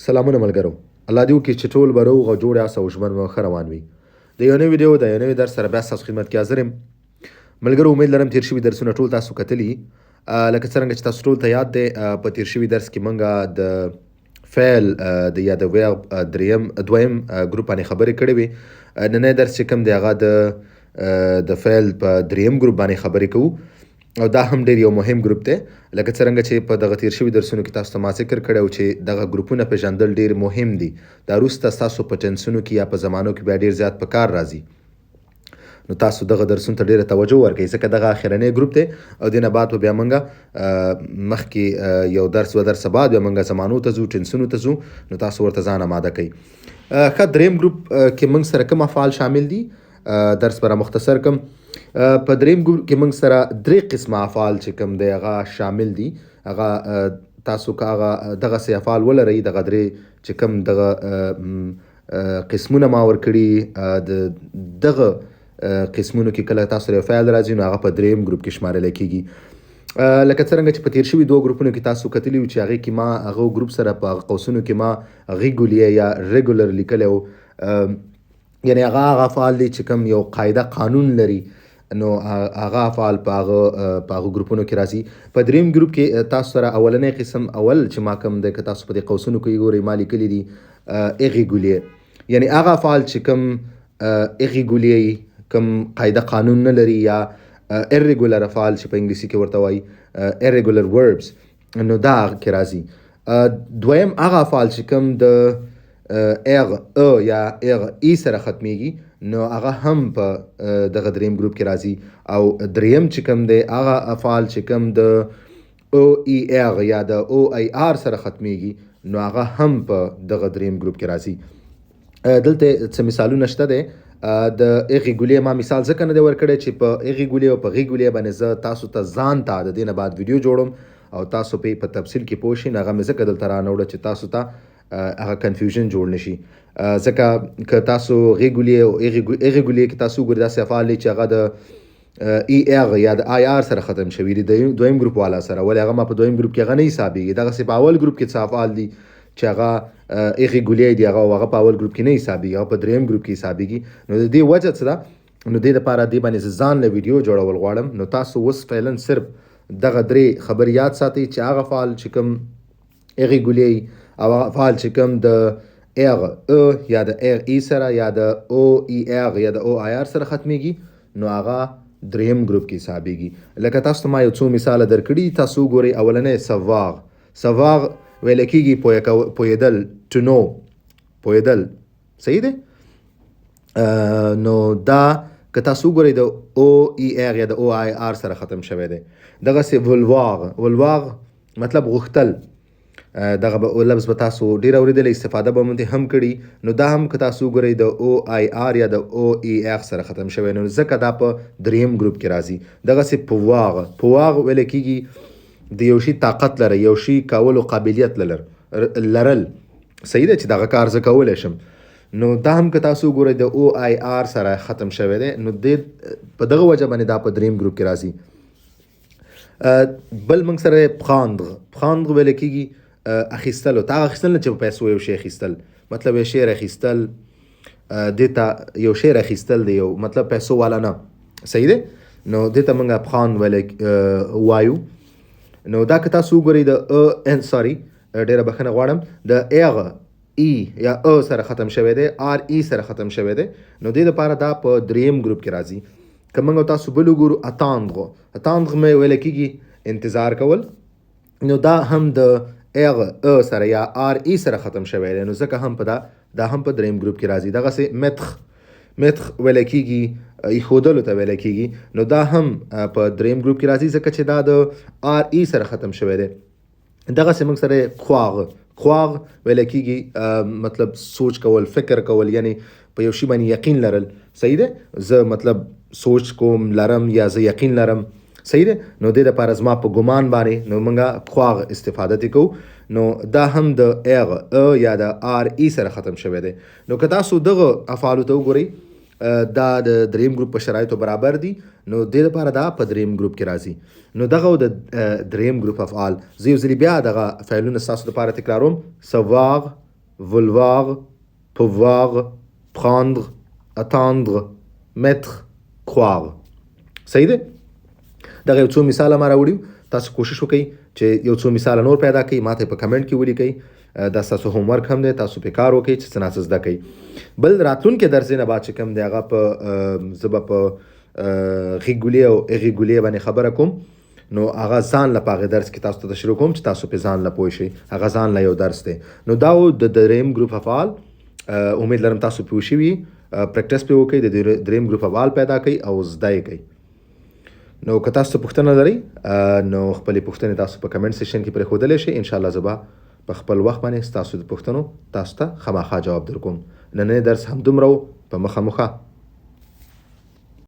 سلامونه ملګرو، الله دې وکړي چې ټول به روغ او جوړ یاست او ژوند مو ښه روان وي. د یو نوي ویډیو د یو نوي درس سره بیا ستاسو خدمت کې حاضر یم. ملګرو، امید لرم تیر شوي درسونه ټول تاسو کتلي. لکه څرنګه چې تاسو ټول ته یاد دی، په تیر شوي درس کې مونږ د فعل د یا د verb دریم دویم ګروپ باندې خبرې کړې وې. نننی درس چې کوم دی هغه د فعل په دریم ګروپ باندې خبرې کوو، او دا هم ډیر یو مهم ګروپ دی. لکه څرنګه چې په دغه تیر شوي درسونو کې تاسو ته ما ذکر کړی و چې دغه ګروپونه پیژندل ډیر مهم دي، دا وروسته ستاسو په tense ونو کې یا په زمانو کې بیا ډیر زیات په کار راځي. نو تاسو دغه درسونو ته ډیره توجه ورکړئ، ځکه دغه اخرنی ګروپ دی، او دې نه بعد به بیا موږ مخکې یو درس دوه درسه بعد بیا موږ زمانو ته ځو، tense ونو ته ځو، نو تاسو ورته ځان اماده کړئ. ښه، دریم ګروپ کې موږ سره کوم افعال شامل دي؟ درس به را مختصر کم. په دریم ګروپ کې موږ سره درې قسمه افعال چې کوم دی هغه شامل دي. هغه تاسو که هغه دغسې افعال ولرئ، دغه درې چې کوم دغه قسمونه ما ورکړي، د دغه قسمونو کې کله تاسو یو فعل راځي نو هغه په دریم ګروپ کې شمارل کېږي. لکه څرنګه چې په تیر شوي دوو ګروپونو کې تاسو کتلي وو چې هغې کې ما هغه ګروپ سره په هغه قوسونو کې ما régulier یا regular لیکلی و، یعنی هغه هغه افعال دي چې کوم یو قاعده قانون لري، نو هغه افعال په هغه ګروپونو کې راځي. په دریم ګروپ کې تاسو سره اولنی قسم اول چې ما کوم دی، که تاسو په دې قوسونو کې ګورئ ما لیکلي دي irrégulier، یعنی هغه افعال چې کوم irrégulier کوم قاعده قانون نه لري، یا irregular افعال چې په انګلیسي کې ورته وایي irregular verbs، نو دا کې راځي. دویم هغه افعال چې کوم د R E یا R I سره ختمیږي، نو هغه هم په دغه دریم ګروپ کې راځي. او دریم چې کوم دی هغه افعال چې کوم د O I R یا د O I R سره ختمیږي، نو هغه هم په دغه دریم ګروپ کې راځي. دلته څه مثالونه شته دی. د irrégulier ما مثال ځکه نه دی ورکړی چې په irrégulier او په régulier باندې زه تاسو ته ځان ته د دې نه بعد ویډیو جوړوم او تاسو په تفصیل کې پوه شئ، نو هغه مې ځکه دلته رانه وړه چې تاسو ته هغه confusion جوړ نه شي. ځکه که تاسو régulier او irrégulier کې تاسو وګورئ داسې افعال دي چې هغه د I R یا د I R سره ختم شوي دي، د دویم ګروپ والا سره، ولې هغه ما په دویم ګروپ کې هغه نه حسابېږي. دغسې په اول ګروپ کې څه افعال دي چې هغه irrégulier دي، هغه په اول ګروپ کې نه حسابېږي، هغه په دریم ګروپ کې حسابېږي. نو د دې وجه څه ده؟ نو دې دپاره دې باندې زه ځان له ویډیو جوړول غواړم. نو تاسو اوس فعلا صرف دغه درې خبرې یاد ساتئ چې هغه فعال چې کوم irrégulier او هغه فعال چې کوم د R E یا د R I سره یا د O I R یا د O I R سره ختمیږي، نو هغه دریم ګروپ کې حسابېږي. لکه تاسو ته ما یو څو مثاله درکړي، تاسو وګورئ. اولنی savoir، savoir ویل کېږي پوهېدل، to know، پوهېدل، صحیح دی؟ نو دا که تاسو وګورئ د O I R یا د O I R سره ختم شوی دی. دغسې vouloir، vouloir مطلب غوښتل، دغه به لفظ به تاسو ډېر اورېدلی، استفاده به مو ترې هم کړي. نو دا هم که تاسو وګورئ د O I R یا د O I R سره ختم شوی، نو ځکه دا په دریم ګروپ کې راځي. دغسې pouvoir، pouvoir ویل کېږي د یو شي طاقت لره، یو شي کولو قابلیت لرل، صحیح ده چې دغه کار زه کولی شم. نو دا هم که تاسو وګورئ د O I R سره ختم شوی دی، نو دې په دغه وجه باندې دا په دریم ګروپ کې راځي. بل موږ سره prendre، prendre ویل کېږي اخیستلو ته، هغه اخیستل نه چې په پیسو یو شی اخیستل، مطلب یو شی اخیستل، دې ته یو شی اخیستل دی، یو مطلب پیسو والا نه، صحیح دی؟ نو دې ته موږ prendre ویل وایو. نو دا که تاسو وګورئ د ا ان sorry، ډېره بښنه غواړم، د R I یا ا سره ختم شوی دی، R I سره ختم شوی دی، نو دې دپاره دا په دریم ګروپ کې راځي. که موږ تاسو بل وګورو attendre، attendre مې ویل کېږي انتظار کول، نو دا هم د R E سره یا R E سره ختم شوی دی، نو ځکه هم په دا هم په دریم ګروپ کې راځي. دغسې mettre، mettre ویل کېږي ایښودلو ته ویل کېږي، نو دا هم په دریم ګروپ کې راځي ځکه چې دا د R E سره ختم شوی دی. دغسې موږ سره croire، croire ویل کېږي مطلب سوچ کول، فکر کول، یعنی په یو شي باندې یقین لرل، صحیح دی؟ زه مطلب سوچ کوم لرم یا زه یقین لرم، صحیح دی؟ نو دې دپاره زما په ګمان باندې نو موږ croire استفاده ترې کوو. نو دا هم د R E یا د R I سره ختم شوی دی. نو که تاسو دغه افعالو ته وګورئ، دا د دریم ګروپ په شرایطو برابر دي، نو دې دپاره دا په دریم ګروپ کې راځي. نو دغه د دریم ګروپ افعال. زه یو ځلې بیا دغه فعلونه ستاسو دپاره تکراروم. savoir، vouloir, pouvoir, prendre, attendre, mettre, croire. صحیح دی؟ دغه یو څو مثاله ما راوړي. تاسو کوشش وکړئ چې یو څو مثاله نور پیدا کړئ، ماته په کمنټ کې ولیکئ. دا ستاسو هوم ورک هم دی، تاسو په کار وکړئ چې څه ناڅه زده کړئ. بل راتلونکی درس نه بعد چې کوم دی هغه په زه به په غیګولې او اغیګولې باندې خبره کوم. نو هغه ځان له په هغې درس کې تاسو ته تشریح کوم چې تاسو په ځان له پوه شئ، هغه ځان له یو درس دی. نو دا و د دریم ګروپ افعال. امید لرم تاسو پوه شوي، پریکټس پې وکړئ، د دریم ګروپ افعال پیدا کړئ او زده یې کړئ. نو که تاسو پوښتنه لرئ نو خپلې پوښتنې تاسو په کمنټ سیکشن کې پرېښودلی شئ. انشاءالله زه به په خپل وخت باندې ستاسو د پوښتنو تاسو ته خامخا جواب درکوم. نننی درس همدومره و. په مخه مو ښه.